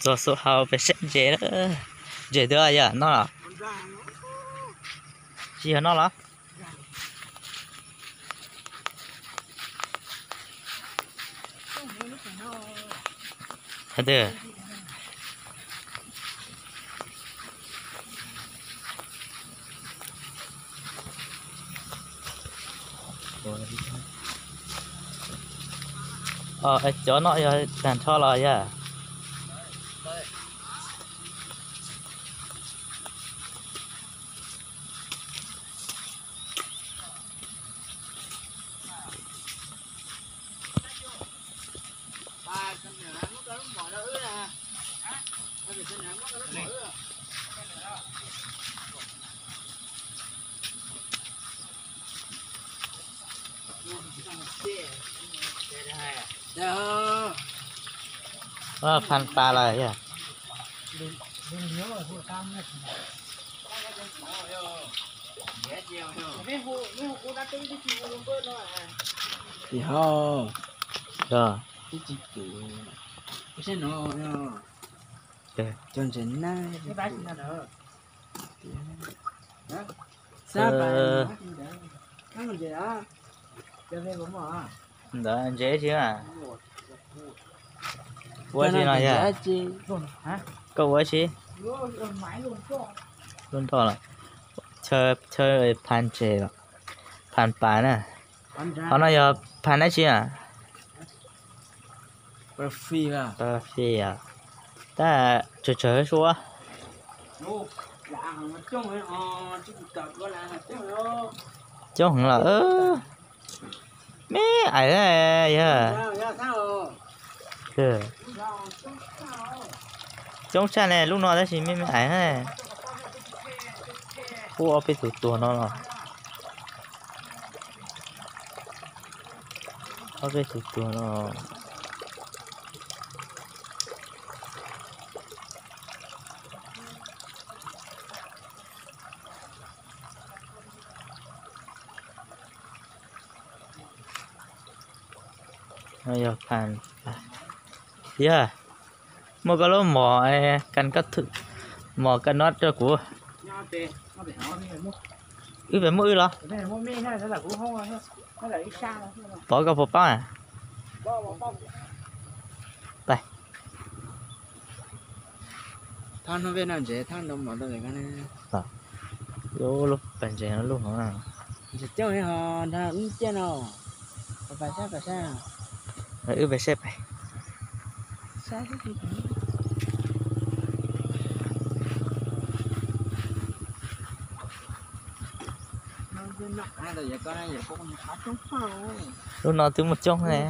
Tuaj xub hau pem seb ntses, ntses twg yog noj los? Tsis yog noj los? Hais tias cov no yog tag nrho los yog? Phaj pas lawm yog? Tim ho, twb tsis pum, saib no, cov ntses na. Ntawd ntses tsis, ua tsi no yog? Koj ua tsi? Lub nroj los, chaw phaj ntses los, phaj pas na. Qhov no yog phaj dab tsi na? Paj fi, tab tsawg tsawg suab. Coob heev los, me ais yog. Coob tshaj ne lub no tab sis me me ais. Ub, ob peb tus tuag no los. Ob peb tus tuag no. Yog, yog, muaj koj lub mom, mom koj noj rau kuv. Wb pem muaj wb los? Pov koj puas paub? Thab no vej no ntses thab no mos rau. Lub pas ntses no lub hov. Ntses coob li ho nrog wb ciaj no. Pas saib, pas saib. Wb pem saib pem. Lub no twb muaj coob ne.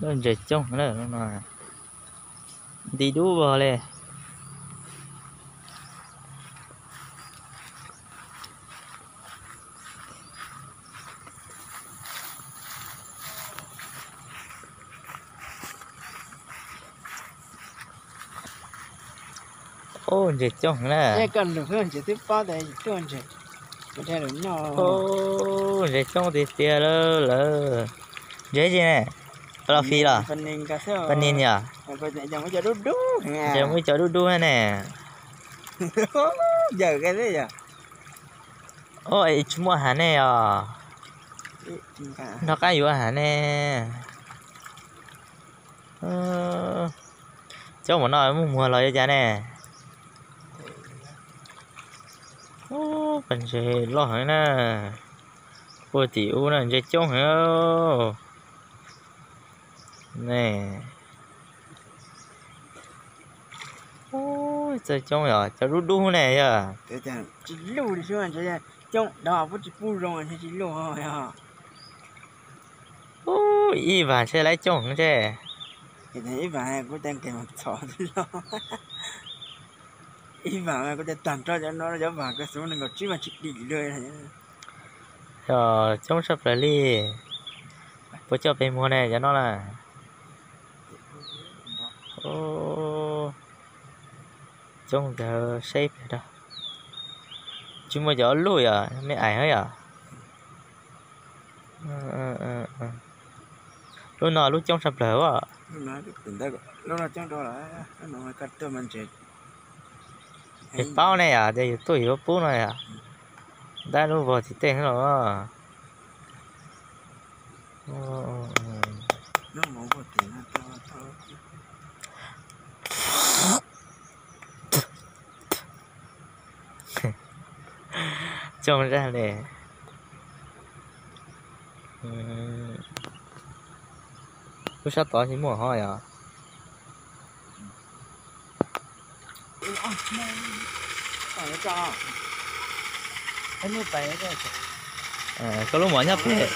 Lub ntses coob na lub no. Nti dub vog li. Ub, ntses coob na. Ub, ntses coob tiag tiag lawm lawm. Ntses tsi ne? Paj los fis los? Paj nis yog? Ntses muaj ib co dub dub ne. Ub, tsis muaj hav ne os. Nrog qab yuav hav ne. Coob npaum no muaj muag los yuav cas ne. Ub, pas ntses loj heev na. Puag tim ub na ntses coob heev. Ne, txawj coob yog cov dub dub ne yog. Tsis luj li xwb, coob dog puab tsis pub zoo tsis luj yog. Ub, ib vas ntshe laib coob heev ntshe. Ib vas kuv cov nqes mas txhov los. Ib vas kuv cov tag nrho cov no cov vas koj xub nees nkaum tsib mas tsis dim li. Yog coob tshaj plaws li. Puas coj pes muag ne cov no na? Coob ntawd seb pes rau. Tsis muaj cov luj yom, me ais yom. Lub no lub coob tshaj plaws as. Es paub ne yom, tias yus tuaj yus pub no yom. Ntab lub vog tim tej los. Coob zaj li. Lub sab tod tsis muaj hov yom. Koj lub mom nyob pem.